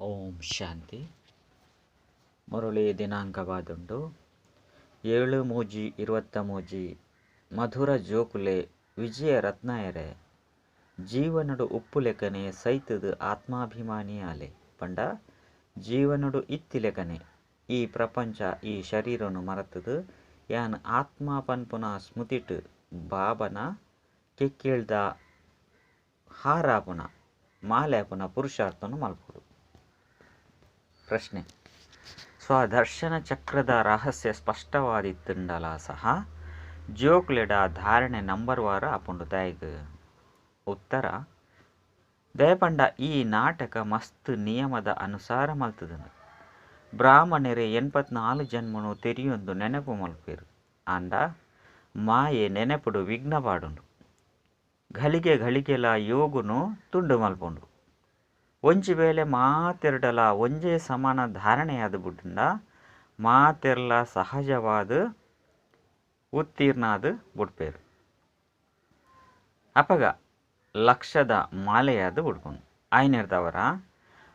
ಓಂ ಶಾಂತಿ. ಮುರಳಿ ದಿನಾಂಕವಾದುಂಡು 7/3/23. ಮಧುರ ಜೋಕುಲೆ ವಿಜಯ ರತ್ನಾಯರೆ ಜೀವನಡು ಉಪ್ಪುಲೆಕನೆ ಸೈತದು ಆತ್ಮಾಭಿಮಾನಿಯಾಲೆ ಪಂಡ ಜೀವನಡು ಇತ್ತಿಲೆಕನೆ ಈ ಪ್ರಪಂಚ ಈ ಶರೀರನು ಮರತದು ಯಾನ್ ಆತ್ಮ ಪನ್ಪುನ ಸ್ಮೃತಿಟ್ ಬಾಬನ ಕೆಕ್ಕೇಳ್ದ ಹಾರಾಪುನ ಮಾಲೆಪುನ ಪುರುಷಾರ್ಥನು ಮಲ್ಪುಡು. ಪ್ರಶ್ನೆ: ಸ್ವದರ್ಶನ ಚಕ್ರದ ರಹಸ್ಯ ಸ್ಪಷ್ಟವಾದಿತ್ತುಂಡಲ ಸಹ ಜೋಕ್ಲೆಡ ಧಾರಣೆ ನಂಬರ್ ವಾರ ಆಪುಂಡು ದಾಯಗ್? ಉತ್ತರ: ದಯಪಂಡ ಈ ನಾಟಕ ಮಸ್ತ್ ನಿಯಮದ ಅನುಸಾರ ಮಲ್ತದನು. ಬ್ರಾಹ್ಮಣರೇ 84 ಜನ್ಮನು ತೆರಿಯೊಂದು ನೆನಪು ಮಲ್ಪೇರು. ಆಂಡ ಮಾಯೆ ನೆನಪುಡು ವಿಘ್ನ ಪಾಡುಂಡು. ಘಳಿಗೆ ಘಳಿಗೆಲ ಯೋಗುನು ತುಂಡು ಮಲ್ಪುಂಡು. ಒಂಜಿ ವೇಳೆ ಮಾತೆರ್ಡಲ ಒಂಜೇ ಸಮಾನ ಧಾರಣೆಯಾದ ಬುಡ್ಂಡ ಮಾತೆರ್ಲ ಸಹಜವಾದ ಉತ್ತೀರ್ಣಾದ ಬುಡ್ಪೇರು. ಅಪಗ ಲಕ್ಷದ ಮಾಲೆಯಾದ ಬುಡ್ಪುಂಡು. ಆಯ್ನೆರ್ದವರ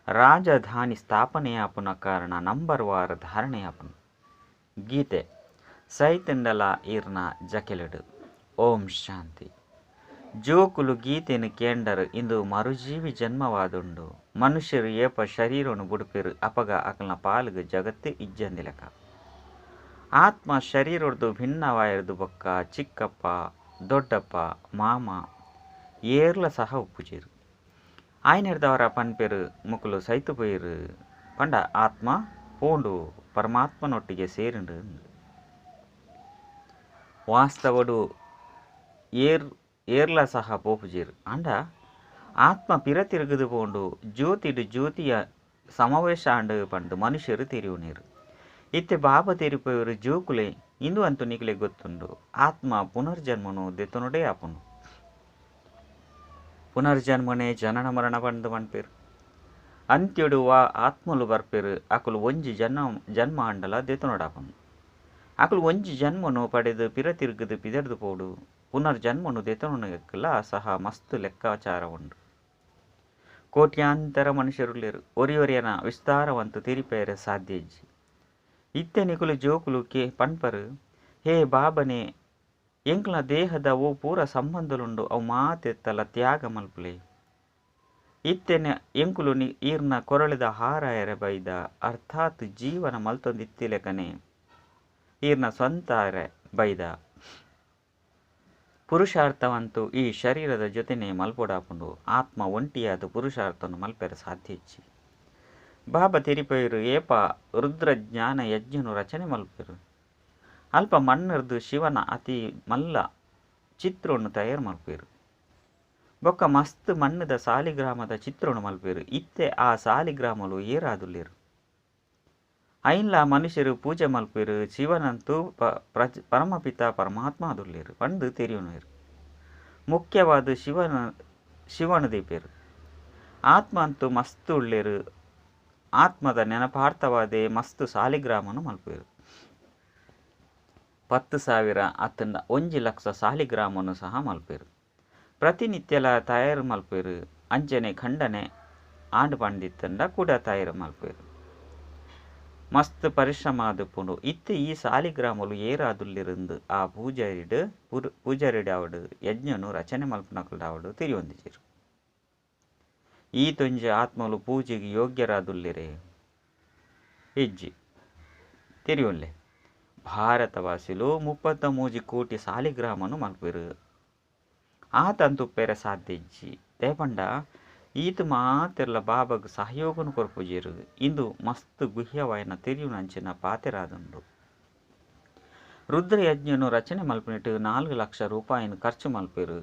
ರಾಜಧಾನಿ ಸ್ಥಾಪನೆಯಾಪುನ ಕಾರಣ ನಂಬರ್ ವಾರ ಧಾರಣೆಯಾಪುನು. ಗೀತೆ ಸೈತಂಡಲ ಈರ್ನ ಜಕೆಲಡು. ಓಂ ಶಾಂತಿ. ಜೋಕುಲು ಗೀತೆನು ಕೇಂಡರು ಇಂದು ಮರುಜೀವಿ ಜನ್ಮವಾದುಂಡು. ಮನುಷ್ಯರು ಏಪ ಶರೀರನು ಬುಡುಪೇರು ಅಪಗ ಅಕಲ್ನ ಪಾಲ್ಗ್ ಜಗತ್ತು ಇಜ್ಜಂದಿಲಕ. ಆತ್ಮ ಶರೀರೊರ್ದು ಭಿನ್ನವಾಯರ್ದು ಬೊಕ್ಕ ಚಿಕ್ಕಪ್ಪ ದೊಡ್ಡಪ್ಪ ಮಾಮ ಏರ್ಲ ಸಹ ಉಪ್ಪುಜೇರು. ಆಯ್ನೆರ್ದವರ ಪನ್ಪೇರು ಮುಕುಲು ಸೈತು ಪೋಯಿರು ಪಂಡ ಆತ್ಮ ಪೋಂಡು ಪರಮಾತ್ಮನೊಟ್ಟಿಗೆ ಸೇರಿಂಡು. ವಾಸ್ತವಡು ಏರ್ಲ ಸಹ ಪೋಪುಜೇರು. ಆಂಡ ಆತ್ಮ ಪಿರ ತಿರುಗದು ಪೋಂಡು ಜ್ಯೋತಿಡು ಜ್ಯೋತಿಯ ಸಮಾವೇಶ ಆಂಡು ಪಂಡು ಮನುಷ್ಯರು ತೆರಿಯುನೇರು. ಇತ್ತೆ ಬಾಬಾ ತೆರಿಪೋಯರು ಜೋಕುಲೆ ಇಂದು ಅಂತೂ ನಿಕಲೆ ಗೊತ್ತುಂಡು. ಆತ್ಮ ಪುನರ್ಜನ್ಮನು ದೆತೊನುಡೇ ಆಪುಂಡು. ಪುನರ್ಜನ್ಮನೆ ಜನನ ಮರಣ ಪಂದು ಪನ್ಪೇರು. ಅಂತ್ಯಡು ವಾ ಆತ್ಮಲು ಬರ್ಪೇರು ಅಕುಲು ಒಂಜಿ ಜನ್ಮ ಆಂಡಲ ದೆತೊನುಡಾಪುಂಡು. ಅಕುಲು ಒಂಜಿ ಜನ್ಮನು ಪಡೆದು ಪಿರ ತಿರುಗದು ಪಿದರ್ದು ಪೋಡು. ಪುನರ್ಜನ್ಮನು ದೆತೊನುನಕ್ಲ ಸಹ ಮಸ್ತ್ ಲೆಕ್ಕಾಚಾರ ಉಂಡು. ಕೋಟ್ಯಾಂತರ ಮನುಷ್ಯರುಲ್ಲೇರು ಒರಿ ಒರಿಯನ ವಿಸ್ತಾರವಂತು ತೆರಿಪೇರೆ ಸಾಧ್ಯ ಇಜ್ಜಿ. ಇತ್ತೆ ನಿಕುಲು ಜೋಕುಲು ಕೆ ಪನ್ಪರು, ಹೇ ಬಾಬನೆ ಎಂಕ್ಲ ದೇಹದ ಓ ಪೂರ ಸಂಬಂಧಲುಂಡು ಅವು ಮಾತೆತ್ತಲ ತ್ಯಾಗ ಮಲ್ಪುಲೆ. ಇತ್ತೆನೆ ಎಂಕುಲು ಈರ್ನ ಕೊರಳಿದ ಹಾರಾಯರೆ ಬೈದ ಅರ್ಥಾತ್ ಜೀವನ ಮಲ್ತೊಂದಿತ್ತಿಲೆಕನೆ ಈರ್ನ ಸ್ವಂತ ಬೈದ. ಪುರುಷಾರ್ಥವಂತೂ ಈ ಶರೀರದ ಜೊತೆನೆ ಮಲ್ಪೊಡಾಪುಂಡು. ಆತ್ಮ ಒಂಟಿಯಾದ ಪುರುಷಾರ್ಥನು ಮಲ್ಪೆರೆ ಸಾಧ್ಯ ಇಜ್ಜಿ. ಬಾಬಾ ತೆರಿಪೈರು ಏಪ ರುದ್ರ ಜ್ಞಾನ ಯಜ್ಞನು ರಚನೆ ಮಲ್ಪೆರು. ಅಲ್ಪ ಮಣ್ಣರ್ದು ಶಿವನ ಅತಿ ಮಲ್ಲ ಚಿತ್ರವನ್ನು ತಯಾರು ಮಲ್ಪೇರು. ಬೊಕ್ಕ ಮಸ್ತ್ ಮಣ್ಣದ ಸಾಲಿಗ್ರಾಮದ ಚಿತ್ರವನ್ನು ಮಲ್ಪೇರು. ಇತ್ತೆ ಆ ಸಾಲಿಗ್ರಾಮಲು ಏರಾದುಲ್ಲೇರು. ಐನ್ಲ ಮನುಷ್ಯರು ಪೂಜೆ ಮಲ್ಪೇರು. ಶಿವನಂತೂ ಪರಮಪಿತ ಪರಮಾತ್ಮ ಆದುಲ್ಲೇರು ಪಂದು ತೆರಿಯುನೇರು. ಮುಖ್ಯವಾದ ಶಿವನ ದೀಪೇರು. ಆತ್ಮ ಅಂತೂ ಮಸ್ತ್ ಉಳ್ಳೇರು. ಆತ್ಮದ ನೆನಪಾರ್ಥವಾದೇ ಮಸ್ತ್ ಸಾಲಿಗ್ರಾಮನು ಮಲ್ಪೇರು. 10,000 ಅತ್ತಂಡ 1 ಲಕ್ಷ ಸಾಲಿಗ್ರಾಮನು ಸಹ ಮಲ್ಪೇರು. ಪ್ರತಿನಿತ್ಯಲ ತಯಾರು ಮಲ್ಪೇರು. ಅಂಚನೆ ಖಂಡನೆ ಆಂಡು ಪಂಡಿತ್ತಂಡ ಕೂಡ ತಯಾರು ಮಲ್ಪೇರು. ಮಸ್ತ್ ಪರಿಶ್ರಮ ಆದುಪ್ಪುಂಡು. ಇತ್ತೆ ಈ ಸಾಲಿಗ್ರಾಮಲು ಏರಾದುಲ್ಲಿರಂದು ಆ ಪೂಜಾರಿಡಾವಡು ಯಜ್ಞನು ರಚನೆ ಮಲ್ಪನಕುಲಾವಡು ತಿರಿಯೊಂದಿಜೇರು. ಈ ತೊಂಜಿ ಆತ್ಮಲು ಪೂಜೆಗೆ ಯೋಗ್ಯರಾದುಲ್ಲಿರೆ ಇಜ್ಜಿ ತಿರಿಯೊಲ್ಲೆ. ಭಾರತವಾಸಿಲು 33 ಕೋಟಿ ಸಾಲಿಗ್ರಾಮನು ಮಲ್ಪೇರು. ಆತಂತುಪ್ಪೆರೆ ಸಾಧ್ಯ ಇಜ್ಜಿ. ದೇಪಂಡ ಈತ ಮಾತೆರ್ಲ ಬಾಬಗ್ ಸಹಯೋಗನು ಕೊರ್ಪುಜೇರು. ಇಂದು ಮಸ್ತ್ ಗುಹ್ಯವಾಯನ ತೆರಿಯುನಂಚಿನ ಪಾತೆರಾದುಂಡು. ರುದ್ರಯಜ್ಞನು ರಚನೆ ಮಲ್ಪನಿಟ್ಟು 4 ಲಕ್ಷ ರೂಪಾಯಿನ ಖರ್ಚು ಮಲ್ಪೇರು.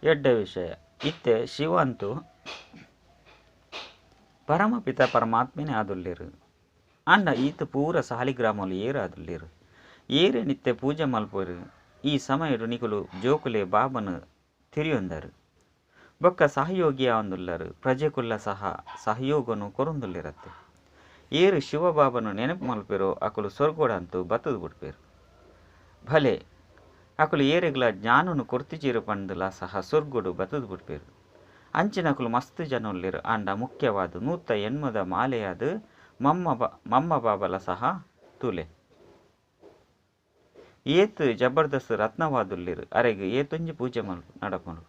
ಎಡ್ಡೆ ವಿಷಯ. ಇತ್ತೆ ಶಿವಂತು ಪರಮಪಿತ ಪರಮಾತ್ಮನೇ ಆದುಲ್ಲೇರು. ಆಂಡ ಈತ ಪೂರ ಸಾಲಿಗ್ರಾಮಲು ಏರಾದುಲ್ಲೇರು. ಏರೆ ನಿತ್ಯ ಪೂಜೆ ಮಲ್ಪೇರು. ಈ ಸಮಯಡು ನಿಕುಲು ಜೋಕುಲೆ ಬಾಬನು ತಿರಿಯೊಂದರು. ಬೊಕ್ಕ ಸಹಯೋಗಿಯ ಒಂದುಲ್ಲರು. ಪ್ರಜೆಕುಲ್ಲ ಸಹ ಸಹಯೋಗನು ಕೊರೊಂದುಲ್ಲಿರತ್ತೆ. ಏರು ಶಿವಬಾಬನು ನೆನಪು ಮಲ್ಪೇರೋ ಅಕುಲು ಸ್ವರ್ಗೋಡಂತೂ ಬತ್ತದು ಬಿಡ್ಪೇರು. ಭಲೆ ಅಕುಲು ಏರೆಗ್ಲ ಜ್ಞಾನನು ಕೊರ್ತಿಜೀರು ಪಂದುಲ ಸಹ ಸ್ವರ್ಗೋಡು ಬತ್ತದು ಬಿಡ್ಪೇರು. ಅಂಚಿನಕುಲು ಮಸ್ತ್ ಜನೊಲ್ಲೆರ್ ಆಂಡ ಮುಖ್ಯವಾದ್ 180 ಮಾಲೆಯಾದ್ ಮಮ್ಮ ಬಾಬಲ ಸಹ ತುಲೆ. ಏತ್ ಜಬರ್ದಸ್ತ್ ರತ್ನವಾದುಲ್ಲೆರ್ ಅರೆಗ್ ಏತೊಂಜಿ ಪೂಜೆ ನಡಪುಂಡು.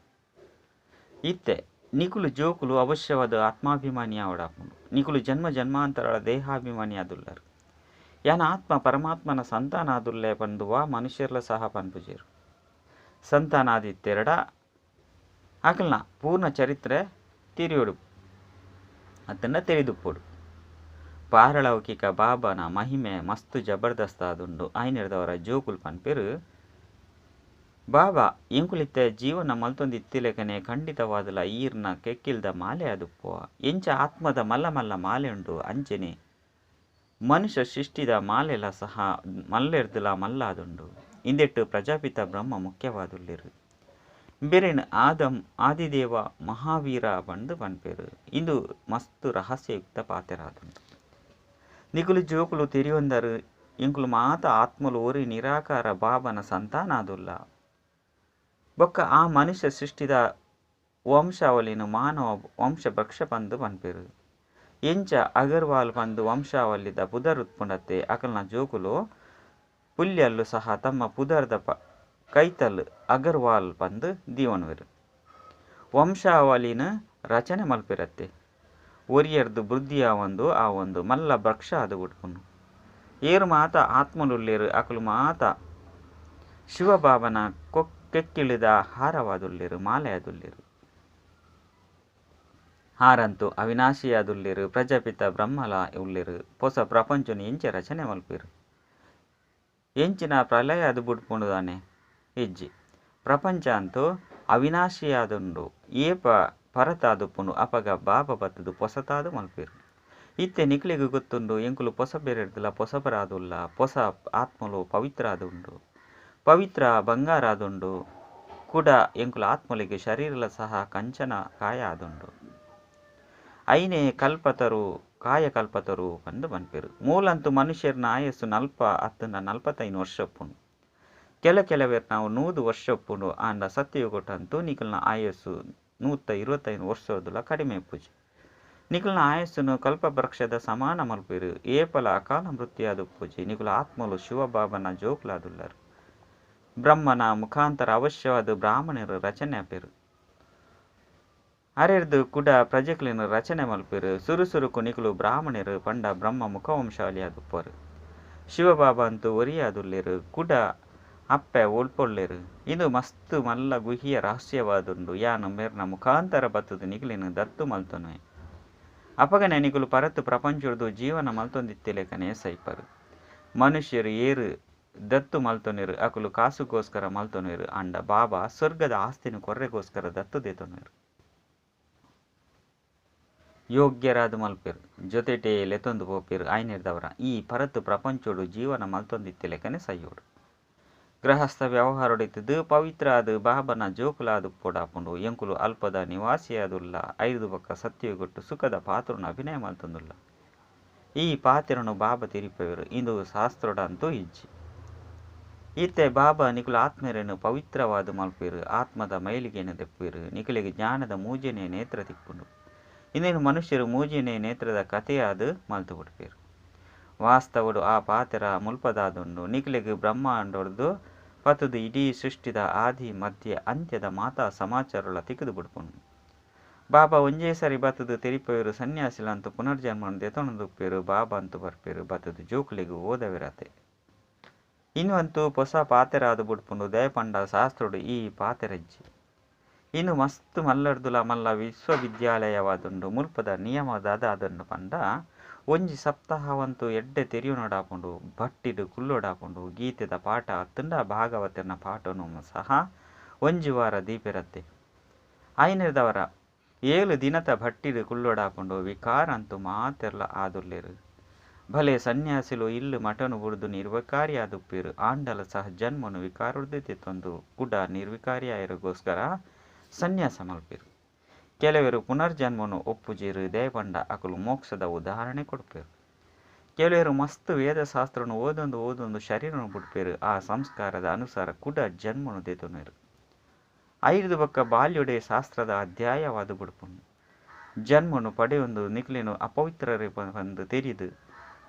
ಇತ್ತೆ ನಿಕುಲು ಜೋಕುಲು ಅವಶ್ಯವಾದ ಆತ್ಮಾಭಿಮಾನಿ ಆವಡಾಪುಂಡು. ನಿಕುಲು ಜನ್ಮ ಜನ್ಮಾಂತರ ದೇಹಾಭಿಮಾನಿ ಆದುಲ್ಲರ್. ಯಾನ ಆತ್ಮ ಪರಮಾತ್ಮನ ಸಂತಾನ ಆದುಲ್ಲೆ ಪಂದು ವಾ ಮನುಷ್ಯರ್ಲ ಸಹ ಪನ್ಪುಜೆರ್. ಸಂತಾನಾದಿತ್ತೆರಡ ಅಕಲ್ನ ಪೂರ್ಣ ಚರಿತ್ರೆ ತಿರಿಯೋಡು ಅತ್ತಂಡ ತೆರಿದುಪ್ಪೊಡು. ಪಾರಲೌಕಿಕ ಬಾಬನ ಮಹಿಮೆ ಮಸ್ತ್ ಜಬರ್ದಸ್ತ್ ಆದುಂಡು. ಆಯ್ನೆರ್ದವರ ಜೋಕುಲು ಪನ್ಪೆರ್ ಬಾಬಾ ಎಂಕುಲಿತ್ತೆ ಜೀವನ ಮಲ್ತೊಂದಿತ್ತಿಲೆಕನೆ ಖಂಡಿತವಾದಲ ಈರ್ನ ಕೆಕ್ಕಿಲ್ದ ಮಾಲೆ ಆದುಪ್ಪುವ. ಎಂಚ ಆತ್ಮದ ಮಲ್ಲ ಮಲ್ಲ ಮಾಲೆ ಉಂಡು ಅಂಚನೆ ಮನುಷ್ಯ ಸೃಷ್ಟಿದ ಮಾಲೆಲ ಸಹ ಮಲ್ಲೆರ್ದಲ ಮಲ್ಲಾದುಂಡು. ಇಂದೆಟ್ಟು ಪ್ರಜಾಪಿತ ಬ್ರಹ್ಮ ಮುಖ್ಯವಾದುಲ್ಲೆರ್. ಬೆರೆನ್ ಆದಂ ಆದಿದೇವ ಮಹಾವೀರ ಪಂದು ಪನ್ಪೆರ್. ಇಂದು ಮಸ್ತ್ ರಹಸ್ಯಯುಕ್ತ ಪಾತೆರಾದುಂಡು. ನಿಕುಲು ಜೋಕುಲು ತೆರಿಯೊಂದರು ಎಂಕುಲು ಮಾತ ಆತ್ಮಲು ಒರಿ ನಿರಾಕಾರ ಬಾಬನ ಸಂತಾನ ಆದುಲ್ಲ. ಬೊಕ್ಕ ಆ ಮನುಷ್ಯ ಸೃಷ್ಟಿದ ವಂಶಾವಳಿನ ಮಾನವ ವಂಶ ವೃಕ್ಷ ಪಂದು ಪನ್ಪೆರ್. ಎಂಚ ಅಗರ್ವಾಲ್ ಪಂದು ವಂಶಾವಳಿದ ಪುದರ್ ಉತ್ಪನ್ನತೆ ಅಕಲ್ನ ಜೋಕುಲು ಪುಲ್ಯಲ್ಲು ಸಹ ತಮ್ಮ ಪುದರ್ದ ಕೈತಲ್ ಅಗರ್ವಾಲ್ ಪಂದು ದೀವಣುವೆರ್. ವಂಶಾವಳಿನ ರಚನೆ ಮಲ್ಪೆರತ್ತೆ ಒರಿಯರ್ದು ವೃದ್ಧಿ ಆವೊಂದು ಆವೊಂದು ಮಲ್ಲ ವೃಕ್ಷ ಆದು ಬಿಡ್ಪುಂಡು. ಏರು ಮಾತ ಆತ್ಮಲುಲ್ಲೆರ್ ಅಕಲು ಮಾತ ಶಿವಬಾಬನ ಕೆಕ್ಕಿಳಿದ ಹಾರವಾದುಲ್ಲೆರ್ ಮಾಲೆ ಆದುಲ್ಲೆರ್. ಹಾರಂತು ಅವಿನಾಶಿಯಾದುಲ್ಲೆರ್ ಪ್ರಜಾಪಿತ ಬ್ರಹ್ಮಲ ಉಲ್ಲೆರ್. ಪೊಸ ಪ್ರಪಂಚನ ಎಂಚ ರಚನೆ ಮಲ್ಪೆರ್ ಎಂಚಿನ ಪ್ರಳಯ ಅದು ಬುಡ್ಪುಂಡು ದಾನೆ ಇಜ್ಜಿ. ಪ್ರಪಂಚ ಅಂತೂ ಅವಿನಾಶಿಯಾದುಂಡು. ಏಪ ಪರತಾದುಪ್ಪುಂಡು ಅಪಗ ಬಾಬಾ ಬತ್ತದು ಪೊಸತಾದು ಮಲ್ಪೆರ್. ಇತ್ತೆ ನಿಕ್ಲೆಗ್ ಗೊತ್ತುಂಡು ಎಂಕುಲು ಪೊಸ ಬೇರೆರ್ದಲ ಪೊಸಬರಾದುಲ್ಲ. ಪೊಸ ಆತ್ಮಲು ಪವಿತ್ರ ಆದುಂಡು. ಪವಿತ್ರ ಬಂಗಾರ ಆದುಂಡು. ಕುಡ ಎಂಕುಲು ಆತ್ಮಲಿಗೆ ಶರೀರಲ ಸಹ ಕಂಚನ ಕಾಯ ಆದುಂಡು. ಐನೇ ಕಲ್ಪತರು ಕಾಯ ಕಲ್ಪತರು ಪಂದು ಪನ್ಪೆರ್. ಮೂಲಂತು ಮನುಷ್ಯರ್ನ ಆಯಸ್ಸು ನಲ್ಪ ಅತ್ತಂಡ 45 ವರ್ಷ ಉಪ್ಪುಂಡು. ಕೆಲವೆರ್ ನಾವು 100 ವರ್ಷ ಉಪ್ಪುಂಡು. ಆಂಡ ಸತ್ಯಯುಗಟಂತೂ ನಿಕಲ್ನ ಆಯಸ್ಸು 125 ವರ್ಷದಲ ಕಡಿಮೆ ಉಪ್ಪುಜಿ. ನಿಕಲ್ನ ಆಯಸ್ಸುನು ಕಲ್ಪವೃಕ್ಷದ ಸಮಾನ ಮಲ್ಪೆರ್. ಏಪಲ ಅಕಾಲ ಮೃತ್ಯು ಉಪ್ಪುಜಿ. ನಿಕುಲು ಆತ್ಮಲು ಶಿವಬಾಬನ ಜೋಕುಲಾದುಲ್ಲರ್. ಬ್ರಹ್ಮನ ಮುಖಾಂತರ ಅವಶ್ಯವಾದ ಬ್ರಾಹ್ಮಣರ ರಚನೆ ಆಪೆರ್. ಅರೆರ್ದು ಕುಡ ಪ್ರಜೆಕ್ಲೆನ ರಚನೆ ಮಲ್ಪೆರ್. ಸುರುಸುರುಕು ನಿಕುಲು ಬ್ರಾಹ್ಮಣರು ಪಂಡ ಬ್ರಹ್ಮ ಮುಖವಂಶಾವಳಿ ಆದುಪ್ಪರು. ಶಿವಬಾಬಾ ಅಂತೂ ಒರಿಯಾದುಲ್ಲೆರ್. ಕುಡ ಅಪ್ಪೆ ಒಲ್ಪೊಲ್ಲೆರ್. ಇದು ಮಸ್ತ್ ಮಲ್ಲ ಗುಹಿಯ ರಹಸ್ಯವಾದುಂಡು. ಯಾನು ಮೇರ್ನ ಮುಖಾಂತರ ಬತ್ತದು ನಿಕುಲೆನ್ ದತ್ತು ಮಲ್ತೊನುವೆ. ಅಪಗನೆ ನಿಕುಲು ಪರತ್ ಪ್ರಪಂಚೊಡ್ದು ಜೀವನ ಮಲ್ತೊಂದಿತ್ತಿಲೆಕನೆ ಸೈಪರ್. ಮನುಷ್ಯರು ಏರು ದತ್ತು ಮಲ್ತೊನೆರು ಅಕುಲು ಕಾಸುಗೋಸ್ಕರ ಮಲ್ತೊನೆರು. ಆಂಡ ಬಾಬಾ ಸ್ವರ್ಗದ ಆಸ್ತಿನ ಕೊರ್ರೆಗೋಸ್ಕರ ದತ್ತು ದೇತೊನೆರು. ಯೋಗ್ಯರಾದ ಮಲ್ಪೆರು ಜೊತೆಟೇ ಲೆತ್ತೊಂದು ಪೋಪೆರು. ಆಯ್ನೆರ್ದವರ ಈ ಪರತ್ ಪ್ರಪಂಚೊಡು ಜೀವನ ಮಲ್ತೊಂದಿತ್ತಿಲೆಕನೆ ಸೈಯೋಡು. ಗೃಹಸ್ಥ ವ್ಯವಹಾರೊಡಿತ್ತದು ಪವಿತ್ರ ಆದ್ ಬಾಬನ ಜೋಕುಲಾದು ಪೊಡಾಪುಂಡು. ಎಂಕುಲು ಅಲ್ಪದ ನಿವಾಸಿಯಾದುಲ್ಲ. ಐದು ಬೊಕ್ಕ ಸತ್ಯಯುಗಟ್ಟು ಸುಖದ ಪಾತ್ರನ ಅಭಿನಯ ಮಲ್ತೊಂದುಲ್ಲ. ಈ ಪಾತ್ರನು ಬಾಬಾ ತಿರಿಪೆರು. ಇಂದು ಶಾಸ್ತ್ರಡಂತೂ ಇಜ್ಜಿ. ಇತ್ತೆ ಬಾಬಾ ನಿಕುಲು ಆತ್ಮರೇನು ಪವಿತ್ರವಾದ ಮಲ್ಪೆರು. ಆತ್ಮದ ಮೈಲಿಗೆನ ದೆಪ್ಪುವೆರು. ನಿಕುಲಿಗೆ ಜ್ಞಾನದ ಮೂಜನೇ ನೇತ್ರ ತಿಕ್ಕುಂಡು. ಇಂದೇನು ಮನುಷ್ಯರು ಮೂಜನೇ ನೇತ್ರದ ಕಥೆಯಾದ ಮಲ್ತು ಬಿಡ್ಪೆರು. ವಾಸ್ತವಡು ಆ ಪಾತ್ರ ಮುಲ್ಪದಾದುಂಡು. ನಿಕುಲಿಗೆ ಬ್ರಹ್ಮಾಂಡೊಡ್ದು ಪತದು ಇಡೀ ಸೃಷ್ಟಿದ ಆದಿ ಮಧ್ಯ ಅಂತ್ಯದ ಮಾತಾ ಸಮಾಚಾರಗಳ ತಿಕ್ಕದು ಬಿಡ್ಪುಂಡು. ಬಾಬಾ ಒಂಜೇ ಸರಿ ಬತ್ತದು ತೆರಿಪೆರು. ಸನ್ಯಾಸಿಲಂತೂ ಪುನರ್ಜನ್ಮ ದೆತೊಂದುಪ್ಪೆರು. ಬಾಬಾ ಅಂತೂ ಬರ್ಪೆರು ಬತ್ತದು ಜೋಕುಲಿಗೆ ಓದವಿರತೆ. ಇನ್ನುವಂತೂ ಪೊಸ ಪಾತೆರಾದು ಬಿಡ್ಪುಂಡು. ದಯಪಂಡ ಶಾಸ್ತ್ರಡು ಈ ಪಾತೆರಜ್ಜಿ. ಇನ್ನು ಮಸ್ತ್ ಮಲ್ಲರ್ದುಲ ಮಲ್ಲ ವಿಶ್ವವಿದ್ಯಾಲಯವಾದುಂಡು. ಮುಲ್ಪದ ನಿಯಮ ದಾದಾದುಂಡು ಪಂಡ ಒಂಜಿ ಸಪ್ತಾಹವಂತೂ ಎಡ್ಡೆ ತೆರಿಯೊನೊಡಾಪುಂಡು. ಭಟ್ಟಿಡು ಕುಲ್ಲೊಡಾಪುಂಡು. ಗೀತೆದ ಪಾಠ ಅತ್ತಂಡ ಭಾಗವತನ ಪಾಠನು ಸಹ ಒಂಜಿ ವಾರ ದೀಪೆರತ್ತೆ. ಆಯ್ನೆರ್ದವರ 7 ದಿನತ ಭಟ್ಟಿಡು ಕುಲ್ಲೊಡಾಪುಂಡು. ವಿಕಾರ ಅಂತೂ ಮಾತೆರ್ಲ ಆದುಲ್ಲೆರು. ಭಲೆ ಸನ್ಯಾಸಿಲು ಇಲ್ಲು ಮಠನು ಬುಡ್ದು ನಿರ್ವಿಕಾರಿ ಆದುಪ್ಪೆರು. ಆಂಡಲ ಸಹ ಜನ್ಮನು ವಿಕಾರೊಡ್ದು ತೆತ್ತೊಂದು ಕುಡ ನಿರ್ವಿಕಾರಿ ಆಯರಿಗೋಸ್ಕರ ಸನ್ಯಾಸ ಮಲ್ಪೆರು. ಕೆಲವರು ಪುನರ್ಜನ್ಮನು ಒಪ್ಪುಜೆರು. ದಯಪಂಡ ಅಕಲು ಮೋಕ್ಷದ ಉದಾಹರಣೆ ಕೊಡ್ಪೆರು. ಕೆಲವರು ಮಸ್ತ್ ವೇದಶಾಸ್ತ್ರನು ಓದೊಂದು ಓದೊಂದು ಶರೀರನು ಬಿಡ್ಪೆರು. ಆ ಸಂಸ್ಕಾರದ ಅನುಸಾರ ಕುಡ ಜನ್ಮನು ದೆತೊನುವೆರು. ಐದು ಬೊಕ್ಕ ಬಾಲ್ಯೊಡೆ ಶಾಸ್ತ್ರದ ಅಧ್ಯಾಯವಾದ್ ಬುಡ್ಪುಂಡು. ಜನ್ಮನು ಪಡೆಯೊಂದು ನಿಕ್ಲೆನು ಅಪವಿತ್ರರೇ ಪಂದ್ ತೆರಿದು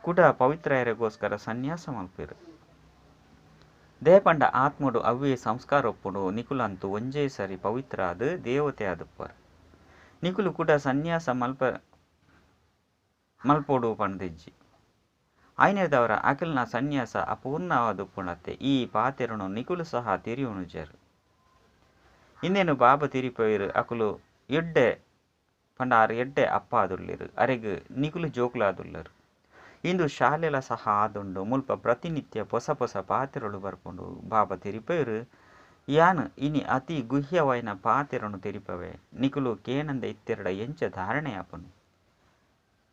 ಕುಡ ಪವಿತ್ರಯರೆಗೋಸ್ಕರ ಸನ್ಯಾಸ ಮಲ್ಪೆರು. ದೇಪಂಡ ಆತ್ಮಡು ಅವ್ವೇ ಸಂಸ್ಕಾರ ಒಪ್ಪುಂಡು. ನಿಕುಲಂತೂ ಒಂಜೇ ಸರಿ ಪವಿತ್ರ ಆದ್ ದೇವತೆ ಆದುಪ್ಪರು. ನಿಕುಲು ಕುಡ ಸನ್ಯಾಸ ಮಲ್ಪೊಡು ಪಂದಿಜ್ಜಿ. ಐನೆದವರ ಅಕಲ್ನ ಸನ್ಯಾಸ ಅಪೂರ್ಣವಾದುಪ್ಪುಂಡತ್ತೆ. ಈ ಪಾತೆರನು ನಿಕುಲು ಸಹ ತೆರಿಯೊನುಜರು. ಇಂದೇನು ಬಾಬಾ ತೆರಿಪೋಯೆರು ಅಕುಲು ಎಡ್ಡೆ ಪಂಡ ಆರು ಎಡ್ಡೆ ಅಪ್ಪ ಆದುಲ್ಲೆರು. ಅರೆಗ್ ನಿಕುಲು ಜೋಕುಲಾದುಲ್ಲರು. ಇಂದು ಶಾಲೆಲ ಸಹ ಆದುಂಡು. ಮುಲ್ಪ ಪ್ರತಿನಿತ್ಯ ಪೊಸ ಪೊಸ ಪಾತೆರಲು ಬರ್ಪುಂಡು. ಬಾಬಾ ತೆರಿಪೋಯೆರು ಯಾನ್ ಇನಿ ಅತಿ ಗುಹ್ಯವಾಯಿನ ಪಾತೆರನು ತೆರಿಪವೆ. ನಿಕುಲು ಕೇನಂದೆ ಇತ್ತೆರಡ ಎಂಚ ಧಾರಣೆ ಆಪುನು.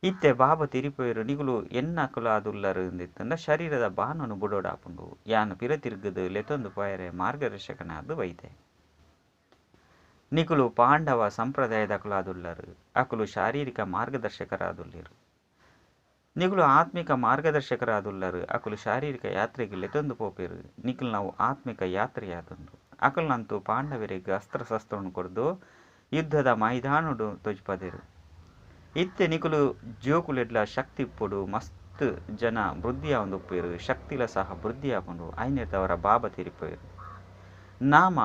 ಇತ್ತೆ ಬಾಬಾ ತೆರಿಪೋಯೆರು ನಿಕುಲು ಎನ್ನಕುಲಾದುಲ್ಲರು ಇಂದಿತ್ತಂಡ ಶರೀರದ ಬಾನನು ಬುಡೋಡಾಪುಂಡು. ಯಾನ್ ಪಿರ ತಿರುಗದು ಲೆತೊಂದು ಪೋಯರೆ ಮಾರ್ಗದರ್ಶಕನಾದ ಬೈದೆ. ನಿಕುಲು ಪಾಂಡವ ಸಂಪ್ರದಾಯದಕುಲಾದುಲ್ಲರು. ಅಕುಲು ಶಾರೀರಿಕ ಮಾರ್ಗದರ್ಶಕರಾದುಲ್ಲೆರು. ನಿಕುಲು ಆತ್ಮಿಕ ಮಾರ್ಗದರ್ಶಕರಾದುಲ್ಲರು. ಅಕುಲು ಶಾರೀರಿಕ ಯಾತ್ರೆಗೆ ಲೆತೊಂದು ಪೋಪೆರು. ನಿಕುಲು ನಾವು ಆತ್ಮಿಕ ಯಾತ್ರೆಯಾದುಂಡು. ಅಕಲ್ನಂತೂ ಪಾಂಡವರಿಗೆ ಅಸ್ತ್ರಶಸ್ತ್ರವನ್ನು ಕೊರ್ದು ಯುದ್ಧದ ಮೈದಾನಡು ತೊಜ್ಪದೆರು. ಇತ್ತೆ ನಿಕುಲು ಜೋಕುಲೆಡ್ಲ ಶಕ್ತಿ ಇಪ್ಪೊಡು. ಮಸ್ತ್ ಜನ ವೃದ್ಧಿಯಾವೊಂದುಪ್ಪೆರು. ಶಕ್ತಿಲ ಸಹ ವೃದ್ಧಿಯಾಪುಂಡು. ಐನೆದವರ ಬಾಬಾ ತೆರಿಪೋಯೆರು. ನಾಮ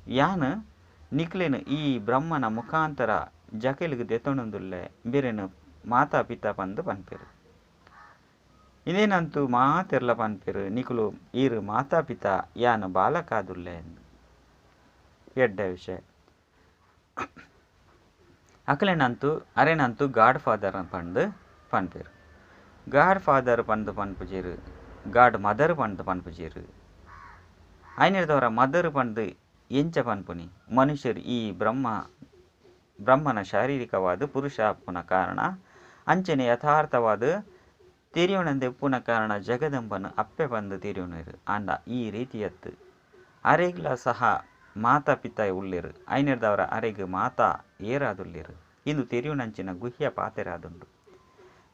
ಯಾನ್ ನಿಕ್ಲೆನ್ ಈ ಬ್ರಹ್ಮನ ಮುಖಾಂತರ ಜಕೆಲ್ಗ್ ದೆತೊಣುಂದುಲ್ಲೆ ಬೇರೆನು ಮಾತಾ ಪಿತಾ ಪಂದ್ ಪನ್ಪೆರು. ಇಂದೇನಂತೂ ಮಾತೆರ್ಲ ಪನ್ಪೆರು ನಿಕುಲು ಈರು ಮಾತಾ ಪಿತಾ ಯಾನ್ ಬಾಲಕಾದುಲ್ಲೆ. ಎಡ್ಡೆ ವಿಷಯ. ಅಕಲೆನಂತೂ ಅರೆನಂತೂ ಗಾಡ್ ಫಾದರ್ ಪಂದ್ ಪನ್ಪೆರು. ಗಾಡ್ ಫಾದರ್ ಪಂದ್ ಪನ್ಪುಜೆರು. ಗಾಡ್ ಮದರ್ ಪಂದ್ ಪನ್ಪುಜೆರು. ಐನೆದವರ ಮದರ್ ಪಂದ್ ಎಂಚ ಪನ್ಪುನಿ. ಮನುಷ್ಯರು ಈ ಬ್ರಹ್ಮನ ಶಾರೀರಿಕವಾದ ಪುರುಷ ಆಪುನ ಕಾರಣ ಅಂಚನೆ ಯಥಾರ್ಥವಾದ ತೆರಿಯೊಣಂದೆ ಉಪ್ಪುನ ಕಾರಣ ಜಗದಂಬನ ಅಪ್ಪೆ ಪಂದ್ ತೆರಿಯೊಣೆರು. ಆಂಡ ಈ ರೀತಿಯತ್ತು ಅರೆಗ್ಲ ಸಹ ಮಾತಾ ಪಿತಾ ಉಲ್ಲೆರು. ಐನೆದವರ ಅರೆಗ್ ಮಾತಾ ಏರಾದುಲ್ಲೆರು. ಇಂದು ತೆರಿಯೊಣಂಚಿನ ಗುಹ್ಯ ಪಾತೆರಾದುಂಡು.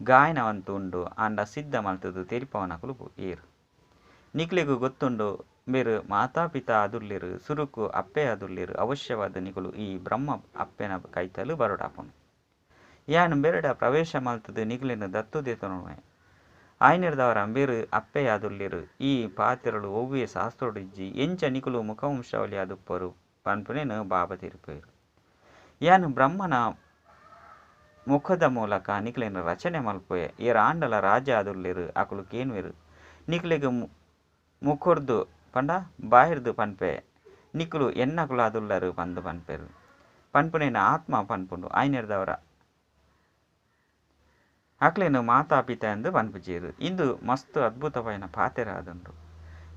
ಗಾಯನವಂತೂ ಉಂಡು. ಆಂಡ ಸಿದ್ಧ ಮಲ್ತದು ತೆರಿಪವನಕುಲು ಏರು. ನಿಕ್ಲೆಗ್ ಗೊತ್ತುಂಡು ಬೇರು ಮಾತಾ ಪಿತಾ ಆದುಲ್ಲೆರು. ಸುರುಕು ಅಪ್ಪೆ ಆದುಲ್ಲೆರು. ಅವಶ್ಯವಾದ ನಿಕುಲು ಈ ಬ್ರಹ್ಮ ಅಪ್ಪೆನ ಕೈತಲು ಬರೊಡಾಪುಂಡು. ಯಾನ್ ಬೇರೆಡ ಪ್ರವೇಶ ಮಲ್ತದು ನಿಕ್ಲೆನ ದತ್ತು ದೆತೊನುವೆ. ಐನೆದವರ ಬೇರು ಅಪ್ಪೆ ಆದುಲ್ಲೆರು. ಈ ಪಾತೆರಲು ಒವ್ವೇ ಶಾಸ್ತ್ರೊಡಿಜ್ಜಿ. ಎಂಚ ನಿಕುಲು ಮುಖವಂಶಾವಳಿ ಆದುಪ್ಪರು ಪನ್ಪುನೇನು ಬಾಬಾ ತೆರಿಪೋಯೆರು. ಯಾನ್ ಬ್ರಹ್ಮನ ಮುಖದ ಮೂಲಕ ನಿಕ್ಲೆನ ರಚನೆ ಮಲ್ಪುವೆ. ಏರಾಂಡಲ ರಾಜ ಆದುಲ್ಲೆರು. ಅಕುಲು ಕೇನುವೆರು. ನಿಕ್ಲೆಗ್ ಮುಖೊರ್ದು ಪಂಡ ಬಾಯಿರ್ದು ಪನ್ಪೆ. ನಿಕುಲು ಎನ್ನಕುಲಾದುಲ್ಲರು ಪಂದ್ ಪನ್ಪೆರು. ಪನ್ಪುನೇನು ಆತ್ಮ ಪನ್ಪುಂಡು. ಐನೆದವರ ಅಕ್ಲೆನ ಮಾತಾ ಪಿತಾ ಎಂದು ಪನ್ಪುಜೆರು. ಇಂದು ಮಸ್ತ್ ಅದ್ಭುತವಾಯಿನ ಪಾತೆರಾದುಂಡು.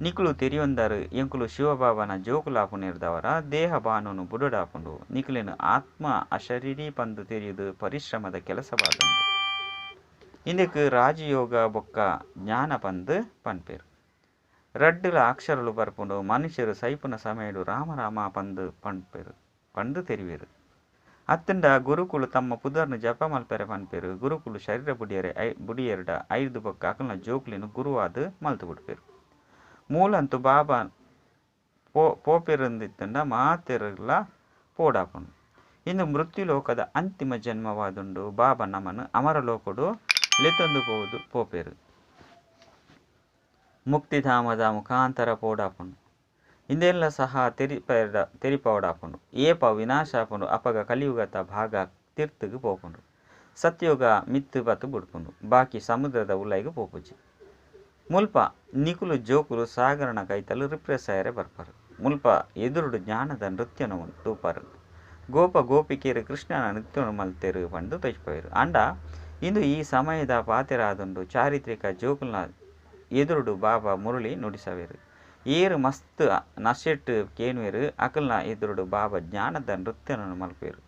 ನಿಕುಲು ತೆರಿಯೊಂದರು ಎಂಕುಲು ಶಿವಬಾಬನ ಜೋಕುಲಾಪುನೇರ್ದವರ ದೇಹ ಬಾನನು ಬುಡೋಡಾಪುಂಡು. ನಿಕ್ಲೆನ ಆತ್ಮ ಅಶರೀರಿ ಪಂದ್ ತೆರಿಯುದು ಪರಿಶ್ರಮದ ಕೆಲಸವಾದುಂಡು. ಇಂದಕ್ಕೆ ರಾಜಯೋಗ ಬೊಕ್ಕ ಜ್ಞಾನ ಪಂದ್ ಪನ್ಪೆರು. ರಡ್ಡುಲ ಅಕ್ಷರಲು ಬರ್ಪುಂಡು. ಮನುಷ್ಯರು ಸೈಪುನ ಸಮಯಡು ರಾಮ ರಾಮ ಪಂದ್ ಪನ್ಪೆರು ಪಂದ್ ತೆರಿವೆರು. ಅತ್ತಂಡ ಗುರುಕುಲು ತಮ್ಮ ಪುದರ್ನ ಜಪ ಮಲ್ಪೆರೆ ಪನ್ಪೆರು. ಗುರುಕುಲು ಶರೀರ ಬುಡಿಯರೆ ಬುಡಿಯೆರ್ಡ ಐದು ಬೊಕ್ಕ ಅಕಲ್ನ ಜೋಕುಲೆನು ಗುರುವಾದ ಮಲ್ತು ಬಿಡ್ಪೆರು. ಮೂಲಂತೂ ಬಾಬಾ ಪೋಪೆರುಂದಿತ್ತಂಡ ಮಾತೆರ್ಲ ಪೋಡಾಪುಂಡು. ಇಂದು ಮೃತ್ಯು ಲೋಕದ ಅಂತಿಮ ಜನ್ಮವಾದುಂಡು. ಬಾಬಾ ನಮನ್ ಅಮರ ಲೋಕಡು ಲೆತೊಂದು ಪೋದು ಪೋಪೆರು. ಮುಕ್ತಿಧಾಮದ ಮುಖಾಂತರ ಪೋಡಾಪುಂಡು. ಇಂದೆಲ್ಲ ಸಹ ತೆರಿಪವಡಾಪುಂಡು. ಏಪ ವಿನಾಶ ಆಪುಂಡು ಅಪಗ ಕಲಿಯುಗದ ಭಾಗ ತಿರ್ತುಗು ಪೋಪುಂಡು. ಸತ್ಯೋಗ ಮಿತ್ತು ಬತ್ತು ಬುಡ್ಪುಂಡು. ಬಾಕಿ ಸಮುದ್ರದ ಉಲೈಗು ಪೋಪುಜಿ. ಮುಲ್ಪ ನಿಕುಲು ಜೋಕುಲು ಸಾಗರನ ಕೈತಲು ರಿಪ್ರೆಸ್ ಆಯರೆ ಬರ್ಪರು. ಮುಲ್ಪ ಎದುರುಡು ಜ್ಞಾನದ ನೃತ್ಯನು ತೂಪರು. ಗೋಪ ಗೋಪಿಕೆಯರು ಕೃಷ್ಣನ ನೃತ್ಯನು ಮಲ್ತೆರು ಪಂದು ತೋಜ್ಪವೆರು. ಆಂಡ ಇಂದು ಈ ಸಮಯದ ಪಾತೆರಾದುಂಡು. ಚಾರಿತ್ರಿಕ ಜೋಕುಲ್ನ ಎದುರುಡು ಬಾಬಾ ಮುರಳಿ ನುಡಿಸವೆರು. ಏರು ಮಸ್ತ್ ನಶೆಟ್ ಕೇನುವೆರು. ಅಕಲ್ನ ಎದುರುಡು ಬಾಬಾ ಜ್ಞಾನದ ನೃತ್ಯವನ್ನು ಮಲ್ಪೆರು.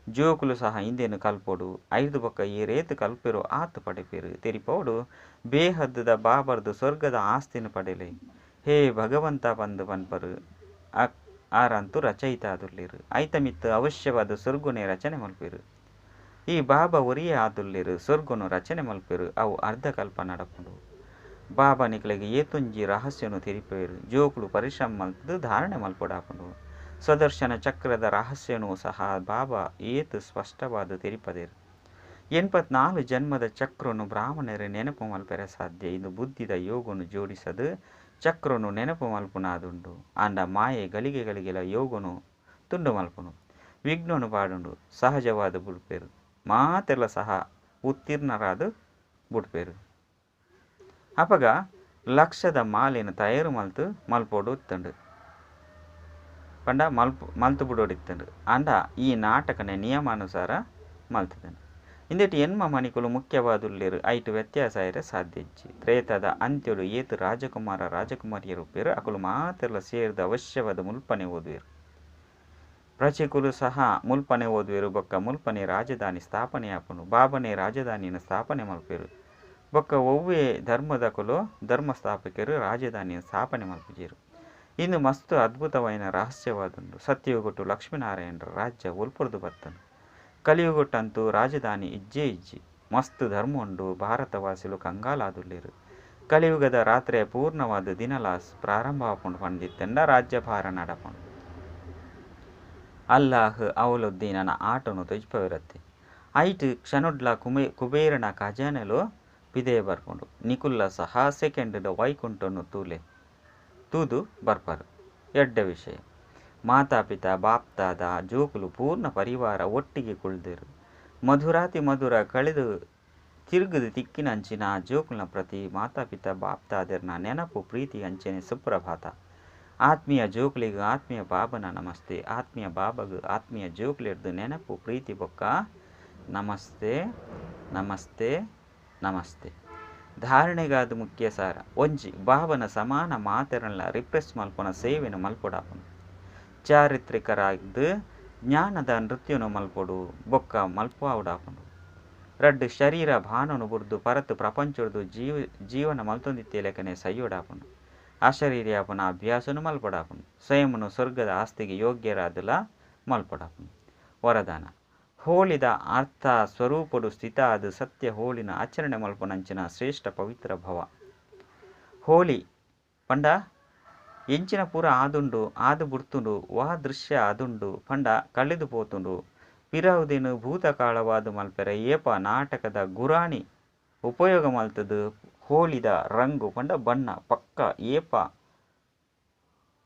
ಜೋಕುಲು ಸಹ ಇಂದೇನು ಕಲ್ಪೊಡು. ಐದು ಬೊಕ್ಕ ಏರೇತು ಕಲ್ಪೆರು ಆತು ಪಡೆಪೆರು. ತೆರಿಪೋಡು ಬೇಹದ್ದದ ಬಾಬರ್ದು ಸ್ವರ್ಗದ ಆಸ್ತಿನ ಪಡೆಲೆ. ಹೇ ಭಗವಂತ ಪಂದು ಪನ್ಪರು. ಆರಂತೂ ರಚಯಿತ ಆದುಲ್ಲೆರು. ಐತ ಮಿತ್ತು ಅವಶ್ಯವಾದ ಸ್ವರ್ಗುನೆ ರಚನೆ ಮಲ್ಪೆರು. ಈ ಬಾಬಾ ಒರಿಯೇ ಆದುಲ್ಲೆರು. ಸ್ವರ್ಗುನು ರಚನೆ ಮಲ್ಪೆರು. ಅವು ಅರ್ಧಕಲ್ಪ ನಡಪುಂಡು. ಬಾಬಾ ನಿಕ್ಲೆಗ್ ಏತೊಂಜಿ ರಹಸ್ಯನು ತೆರಿಪೆರು. ಜೋಕುಲು ಪರಿಶ್ರಮ ಮಲ್ತದು ಧಾರಣೆ ಮಲ್ಪೊಡಾಪುಂಡು. ಸ್ವದರ್ಶನ ಚಕ್ರದ ರಹಸ್ಯನೂ ಸಹ ಬಾಬಾ ಏತ್ ಸ್ಪಷ್ಟವಾದ ತೆರಿಪದೇರು. 84 ಜನ್ಮದ ಚಕ್ರನು ಬ್ರಾಹ್ಮಣರು ನೆನಪು ಮಲ್ಪೆರೆ ಸಾಧ್ಯ. ಇಂದು ಬುದ್ಧಿದ ಯೋಗನು ಜೋಡಿಸದು ಚಕ್ರನು ನೆನಪು ಮಲ್ಪುನಾದುಂಡು. ಆಂಡ ಮಾಯೆ ಗಳಿಗೆ ಗಳಿಗೆಲ ಯೋಗನು ತುಂಡು ಮಲ್ಪುನು ವಿಘ್ನನು ಪಾಡುಂಡು. ಸಹಜವಾದ ಬುಡ್ಪೇರು ಮಾತೆಲ್ಲ ಸಹ ಉತ್ತೀರ್ಣರಾದ ಬುಡ್ಪೇರು. ಅಪಗ ಲಕ್ಷದ ಮಾಲಿನ ತಯಾರು ಮಲ್ತು ಮಲ್ಪೋಡು ಇತ್ತಂಡು ಪಂಡ ಮಲ್ತು ಬುಡೋಡಿತ್ತಂಡು. ಆಂಡ ಈ ನಾಟಕನೆ ನಿಯಮಾನುಸಾರ ಮಲ್ತದನು. ಇಂದೆಟ್ ಎನ್ಮ ಮಣಿಕುಲು ಮುಖ್ಯವಾದುಲ್ಲೇರು. ಐಟು ವ್ಯತ್ಯಾಸ ಆಯರೆ ಸಾಧ್ಯ ಇಜ್ಜಿ. ತ್ರೇತದ ಅಂತ್ಯಡು ಏತು ರಾಜಕುಮಾರ ರಾಜಕುಮಾರಿಯರು ಅಕುಲು ಮಾತೆಲ್ಲ ಸೇರ್ದು ಅವಶ್ಯವಾದ ಮುಲ್ಪನೆ ಓದುವೆರು. ಪ್ರಜೆಕುಲು ಸಹ ಮುಲ್ಪನೆ ಓದುವೆರು. ಬೊಕ್ಕ ಮುಲ್ಪನೆ ರಾಜಧಾನಿ ಸ್ಥಾಪನೆ ಆಪುಂಡು. ಬಾಬನೆ ರಾಜಧಾನಿಯನ್ನು ಸ್ಥಾಪನೆ ಮಲ್ಪೆರು. ಬೊಕ್ಕ ಒವ್ವೇ ಧರ್ಮದಕುಲು ಧರ್ಮ ಸ್ಥಾಪಕರು ರಾಜಧಾನಿಯನ್ನು ಸ್ಥಾಪನೆ ಮಲ್ಪುಜೆರು. ಇಂದು ಮಸ್ತ್ ಅದ್ಭುತವಾಯಿನ ರಹಸ್ಯವಾದುಂಡು. ಸತ್ಯಯುಗಟ್ಟು ಲಕ್ಷ್ಮೀನಾರಾಯಣರ ರಾಜ್ಯ ಒಲ್ಪುರ್ದು ಬತ್ತನು. ಕಲಿಯುಗಟ್ಟಂತೂ ರಾಜಧಾನಿ ಇಜ್ಜೇ ಇಜ್ಜಿ. ಮಸ್ತ್ ಧರ್ಮ ಉಂಡು. ಭಾರತವಾಸಿಲು ಕಂಗಾಲಾದುಲ್ಲೇರು. ಕಲಿಯುಗದ ರಾತ್ರಿ ಪೂರ್ಣವಾದ ದಿನಲಾಸ್ ಪ್ರಾರಂಭ ಆಪುಂಡು ಪಂಡಿತ್ತಂಡ ರಾಜ್ಯಭಾರ ನಡಪುಂಡು. ಅಲ್ಲಾಹ್ ಅವಲುದ್ದೀನನ ಆಟನು ತೊಜ್ಪವಿರತ್ತೆ. ಐಟ್ ಕ್ಷಣಡ್ಲ ಕುಬೇರನ ಖಜಾನೆಲು ಪಿದಯ ಬರ್ಪುಂಡು. ನಿಕುಲ್ಲ ಸಹ ಸೆಕೆಂಡ್ ವೈಕುಂಠನು ತೂಲೆ ತೂದು ಬರ್ಪರು. ಎಡ್ಡೆ ವಿಷಯ. ಮಾತಾಪಿತಾ ಬಾಪ್ತಾದ ಜೋಕುಲು ಪೂರ್ಣ ಪರಿವಾರ ಒಟ್ಟಿಗೆ ಕುಳ್ದೇರು. ಮಧುರಾತಿ ಮಧುರ ಕಳೆದು ತಿರುಗುದು ತಿಕ್ಕಿನ ಅಂಚಿನ ಜೋಕುಲ್ನ ಪ್ರತಿ ಮಾತಾಪಿತಾ ಬಾಪ್ತಾದೆರ್ನ ನೆನಪು ಪ್ರೀತಿ ಅಂಚನೆ ಸುಪ್ರಭಾತ. ಆತ್ಮೀಯ ಜೋಕುಲಿಗೆ ಆತ್ಮೀಯ ಬಾಬನ ನಮಸ್ತೆ. ಆತ್ಮೀಯ ಬಾಬಗ ಆತ್ಮೀಯ ಜೋಕುಲಿರ್ದು ನೆನಪು ಪ್ರೀತಿ ಬೊಕ್ಕ ನಮಸ್ತೆ ನಮಸ್ತೆ ನಮಸ್ತೆ. ಧಾರಣೆಗಾದ ಮುಖ್ಯ ಸಾರ. ಒಂಜಿ ಬಾಬನ ಸಮಾನ ಮಾತೆರಲ್ಲ ರಿಪ್ರೆಸ್ ಮಲ್ಪನ ಸೇವೆನ ಮಲ್ಪೊಡಾಪುನು. ಚಾರಿತ್ರಿಕರಾಗ್ದು ಜ್ಞಾನದ ನೃತ್ಯನು ಮಲ್ಪೊಡು ಬೊಕ್ಕ ಮಲ್ಪಾವುಡಾಪುಂಡು. ರಡ್ಡು ಶರೀರ ಭಾನನು ಬುಡ್ದು ಪರತು ಪ್ರಪಂಚೊಡ್ದು ಜೀವನ ಮಲ್ತೊಂದಿತ್ತೆ ಲೆಕ್ಕನೆ ಸೈಯೋಡಾಪುಂಡು. ಅಶರೀರಿಯಾಪುನ ಅಭ್ಯಾಸನು ಮಲ್ಪೊಡಾಪುಂಡು. ಸ್ವಯಂನು ಸ್ವರ್ಗದ ಆಸ್ತಿಗೆ ಯೋಗ್ಯರಾದಲ ಮಲ್ಪೊಡಾಪುಂಡು. ವರದಾನ. ಹೋಳಿದ ಅರ್ಥ ಸ್ವರೂಪಡು ಸ್ಥಿತ ಆದ ಸತ್ಯ ಹೋಳಿನ ಆಚರಣೆ ಮಲ್ಪುನಂಚಿನ ಶ್ರೇಷ್ಠ ಪವಿತ್ರ ಭವ. ಹೋಳಿ ಪಂಡ ಎಂಚಿನ ಪೂರ ಆದುಂಡು ಆದು ಬುಡ್ತುಂಡು ವಾ ದೃಶ್ಯ ಆದುಂಡು ಪಂಡ ಕಳೆದು ಪೋತುಂಡು. ಪಿರವುದಿನ ಭೂತಕಾಲವಾದ ಮಲ್ಪೆರೆ ಏಪ ನಾಟಕದ ಗುರಾಣಿ ಉಪಯೋಗ ಮಲ್ತದು ಹೋಳಿದ ರಂಗು ಪಂಡ ಬಣ್ಣ ಪಕ್ಕ ಏಪ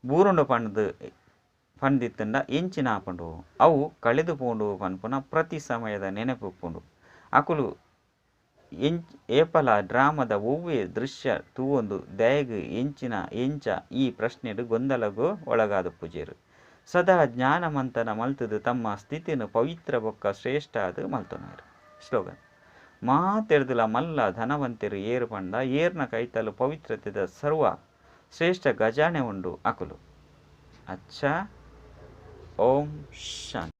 ಬೂರುಂಡು ಪಂಡ್ದು ಪಂದಿತ್ತಂಡ ಎಂಚಿನ ಆಪುಂಡು ಅವು ಕಳೆದು ಪೋಂಡು ಪನ್ಪುನ ಪ್ರತಿ ಸಮಯದ ನೆನಪುಪ್ಪುಂಡು. ಅಕುಲು ಏಪಲ ಡ್ರಾಮದ ಒವ್ವೇ ದೃಶ್ಯ ತೂವೊಂದು ದಯಗ್ ಎಂಚಿನ ಎಂಚ ಈ ಪ್ರಶ್ನೆಡು ಗೊಂದಲಗು ಒಳಗಾದ ಪೂಜೆರು. ಸದಾ ಜ್ಞಾನಮಂತನ ಮಲ್ತದು ತಮ್ಮ ಸ್ಥಿತಿನ ಪವಿತ್ರ ಬೊಕ್ಕ ಶ್ರೇಷ್ಠ ಅದು ಮಲ್ತೊನರು. ಸ್ಲೋಗನ್. ಮಾತೆರ್ದುಲ ಮಲ್ಲ ಧನವಂತೆರು ಏರು ಪಂಡ ಏರ್ನ ಕೈತಲು ಪವಿತ್ರತೆದ ಸರ್ವ ಶ್ರೇಷ್ಠ ಗಜಾನೆ ಉಂಡು ಅಕುಲು. ಅಚ್ಚಾ. ಓಂ ಶಾಂತಿ.